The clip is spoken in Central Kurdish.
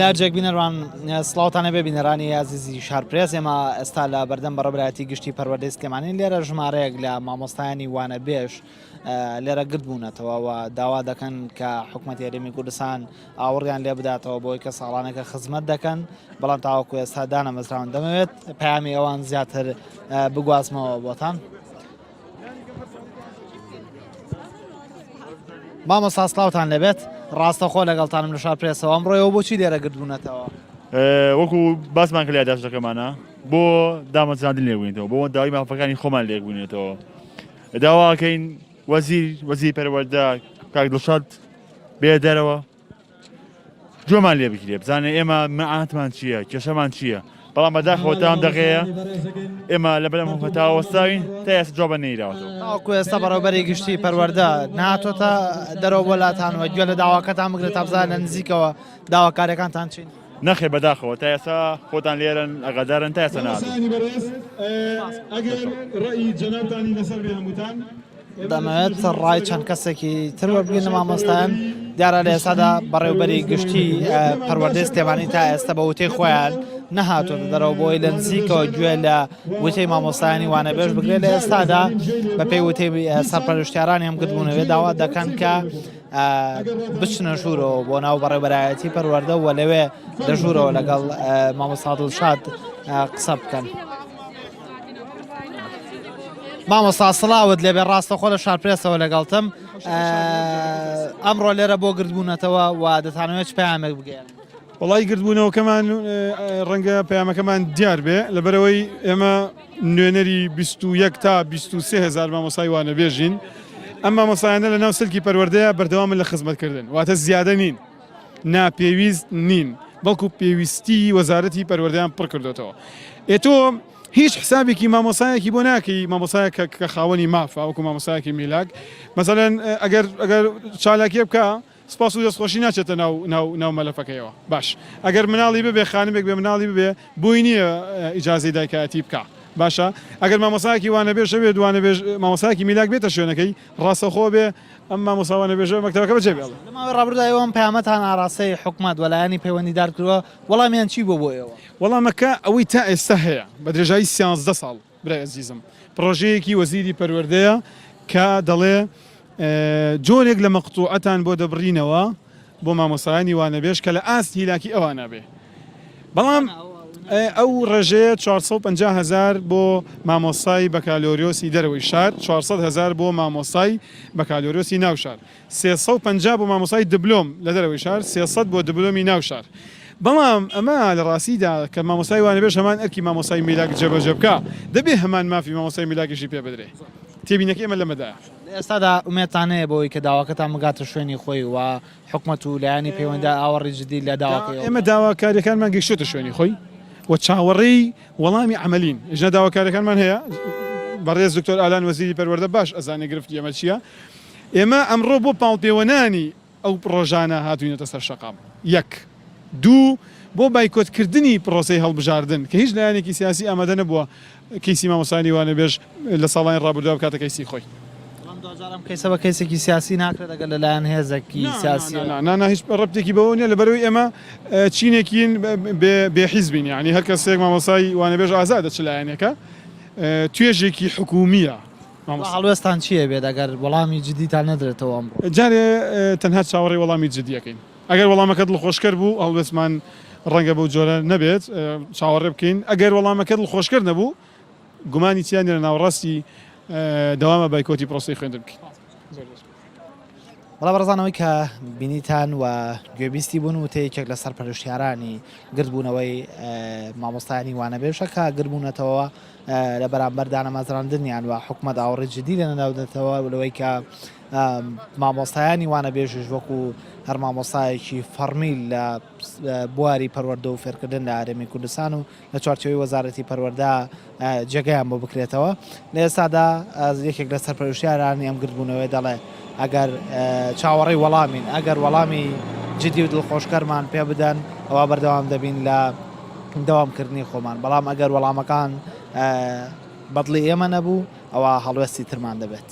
لەرجێک بینەران سڵاوتان هەبێ بینەرانی ئازیزی شارپرێس ئێمە ئێستا لە بەردەم بەڕێوەبەرایەتی گشتی پەروەردەی سلێمانی لێرە ژمارەیەک لە مامۆستایانی وانەبێژ لێرە گرد بوونەتەوە و داوا دەکەن کە حکوومەتی هەرێمی کوردستان ئاوڕیان لێ بداتەوە بۆی کە ساڵانێکە خزمەت دەکەن بەڵام تاوەکو ئێستا دانەمەزراون دەمەوێت پەیامی ئەوان زیاتر بگوازمەوە بۆتان. مامۆستا سڵاوتان لێبێت ڕاستەخۆ لەگەڵتانم لە شار پرێسەوە ئەمڕۆ ئێوە بۆچی لێرە گردبوونەتەوە؟ وەکو باسمان کرد لە یاداشتەکەمانە بۆ دامەزراندن لێبووینەتەوە بۆ داوای مافەکانی خۆمان لێکبووینەتەوە داواکەین وەزیر وەزیر پەروەردە کاک دڵشاد بێ دەرەوە گوێمان لێ بگرێ بزانێ ئێمە مەعاتمان چییە کێشەمان چییە بەڵام بەداخەوە تا ئەم دەقەیە ئێمە لە بەرەم هەتا وەستاوین تا ئێستا جوابە نەیراوەتەوە. تاوەکو ئێستا بەڕێوەبەری گشتی پەروەردە نەهاتۆتە دەرەوە بۆ لاتان و گوێ لە داواکەتان بگرێت تا بزانێت لە نزیکەوە داواکاریەکانتان چین؟ نەخێر بەداخەوە تا ئێستا خۆتان لێرەن ئاگادارن تا ئێستا نەهاتوون. دەمەوێت ڕای چەند کەسێکی تر وەربگرین لە مامۆستایان دیارە لە ئێستادا بەڕێوبەری گشتی پەروەردەی سلێمانی تا ئێستا بە وتەی خۆیان نەهاتۆتە دەرەوە بۆی لە نزیکەوە گوێ لە وتەی مامۆستایانی وانەبێژ بگرێت لە ئێستادا بە پێی وتەی سەرپەرشتیارانی ئەم گردبوونەوەی داوا دەکەن کە بچنە ژوورەوە بۆ ناو بەڕێوبەرایەتی پەروەردە و لەوێ لە ژوورەوە لەگەڵ مامۆستا دڵشاد قسە بکەن. مامۆستا سڵاوت لێبێ ڕاستەخۆ لە شارپرێسەوە لەگەڵتم ئەمڕۆ لێرە بۆ گردبوونەتەوە و دەتانەوێت چ پەیامێک بگەیەنن؟ وەڵی گردبوونەوەکەمان ڕەنگە پەیامەکەمان دیار بێ لەبەرەوەی ئێمە نوێنەری 21 تا 23 هزار مامۆسای وانەبێژین ئەم مامۆسایانە لە ناو سلکی پەروەردەیە بەردەوامن لە خزمەتکردن واتە زیادە نین ناپێویست نین بەڵکو پێویستی وەزارەتی پەروەردەیان پڕ کردوێتەوە ئێ تۆ هیچ حسابێکی مامۆسایەکی بۆ ناکەی مامۆسایەک کە خاوەنی مافە وەکو مامۆسایەکی میلاک مەسەلەن ئەگەر ئەگەر چالاکیە بکە سپاس و دەستخۆشی ناچێتە ناو ناو ناو مەلەفەکەیەوە باش ئەگەر مناڵی ببێ خانمێک بێ مناڵی ببێ بۆی نییە ئیجازەی دایکایەتی بکا باشە ئەگەر مامۆسایەکی وانەبێژ هەبێت وانەبێژ مامۆسایەکی میلاک بێتە شوێنەکەی ڕاستەخۆ بێ ئەم مامۆستا وانەبێژە مەکتەبەکە بەجێ بێڵێ. لە ماوەی ڕابردوودا ئێوە ئەم پەیامەتان ئاڕاستەی حکومەت و لایەنی پەیوەندیدار کردووە، وەڵامیان چی بووە بۆ ئێوە؟ وەڵامەکە ئەوەی تا ئێستا هەیە بە درێژایی سیانزدە ساڵ برای ئەزیزم پڕۆژەیەکی وەزیری پەروەردەیە کە دەڵێ جۆرێک لە مەقتوعەتان بۆ دەبڕینەوە بۆ مامۆستایانی وانەبێژ کە لە ئاست هیلاکی ئەوانە بێ بەڵام ئەو ڕێژەیە 450 هەزار بۆ مامۆستای بەکالۆریۆسی دەرەوەی شار 400 هەزار بۆ مامۆستای بەکالۆریۆسی ناو شار 350 بۆ مامۆستای دبلۆم لە دەرەوەی شار 300 بۆ دبلۆمی ناو شار بەڵام ئەمە لە ڕاستیدا کە مامۆستای وانەبێژ هەمان ئەرکی مامۆستای میلاک جێبەجێ بکا دەبێ هەمان مافی مامۆستای میلاکیشی پێ بدرێ تێبینەکەی ئێمە لەمەدایە. لە ئێستادا ئومێدتان هەیە بەوەی کە داواکەتان بگاتە شوێنی خۆی و حکومەت و لایەنی پەیوەندیدار ئاوەڕی جدی لە داواکەی ئێوە ئێمە داواکارییەکانمان گەیشتۆتە شوێنی خۆی و چاوەڕێی وەڵامی عەمەلین. ژنە داواکارییەکانمان هەیە، بەڕێز دکتۆر ئالان وەزیری پەروەردە باش ئەزانێ گرفتی ئێمە چییە. ئێمە ئەمڕۆ بۆ پاڵپێوەنانی ئەو پڕۆژانە هاتووینەتە سەر شەقام. یەک. دوو، بۆ بایکۆتکردنی پڕۆسەی هەڵبژاردن، کە هیچ لایەنێکی سیاسی ئامادە نەبووە کەیسی مامۆستایانی وانەبێژ لە ساڵانی ڕابردوودا بکاتە کەیسی خۆی. بەڵام دواجار ئەم کەیسە بە کەیسێکی سیاسی ناکرێت ئەگەر لەلایەن هێزێکی سیاسیەوە. نا نا نا هیچ ڕەبتێکی بەوە نییە لەبەرئەوەی ئێمە چینێکین بێ بێ حیزبین یانی هەر کەسێک مامۆستای وانەبێژ ئازادە چ لایەنێکە توێژێکی حکوومییە. مامۆستا. هەڵوێستان چی ئەبێت ئەگەر وەڵامی جدیتان نەدرێتەوە ئەمڕۆ؟ جارێ تەنها چاوەڕێی وەڵامی جدی ئەکەین. ئەگەر وەڵامەکە دڵخۆشکەر بوو هەڵوێستمان ڕەنگە بەو جۆرە نەبێت، چاوەڕێ بکەین. ئەگەر وەڵامەکە دڵخۆشکەر نەبوو گومانی تیا نیە لە ناوەڕاستی دەوامە بایکۆتی پرۆسەی خوێندن بکەین. بەڵێ بەڕێزان ئەوەی کە بینیتان و گوێبیستی بوون وتەی یەکێک لە سەرپەرشتیارانی گردبوونەوەی مامۆستایانی وانەبێژە کە گردبوونەتەوە لە بەرامبەر دانەمەزراندنیان و حکومەت ئاوڕی جدی لێ نەداونەتەوە لەوەی کە مامۆستایانی وانەبێژیش وەکو هەر مامۆستایەکی فەڕمی لە بواری پەروەردە و فێرکردن لە هەرێمی کوردستان و لە چوارچێوەی وەزارەتی پەروەردە جێگەیان بۆ بکرێتەوە لە ئێستادا یەکێک لە سەرپەرشتیارانی ئەم گردبوونەوەی دەڵێ ئەگەر چاوەڕێی وەڵامین ئەگەر وەڵامی جدی و دڵخۆشکەرمان پێ بدەن ئەوە بەردەوام دەبین لە دەوامکردنی خۆمان، بەڵام ئەگەر وەڵامەکان بەدڵی ئێمە نەبوو ئەوا هەڵوێستی ترمان دەبێت.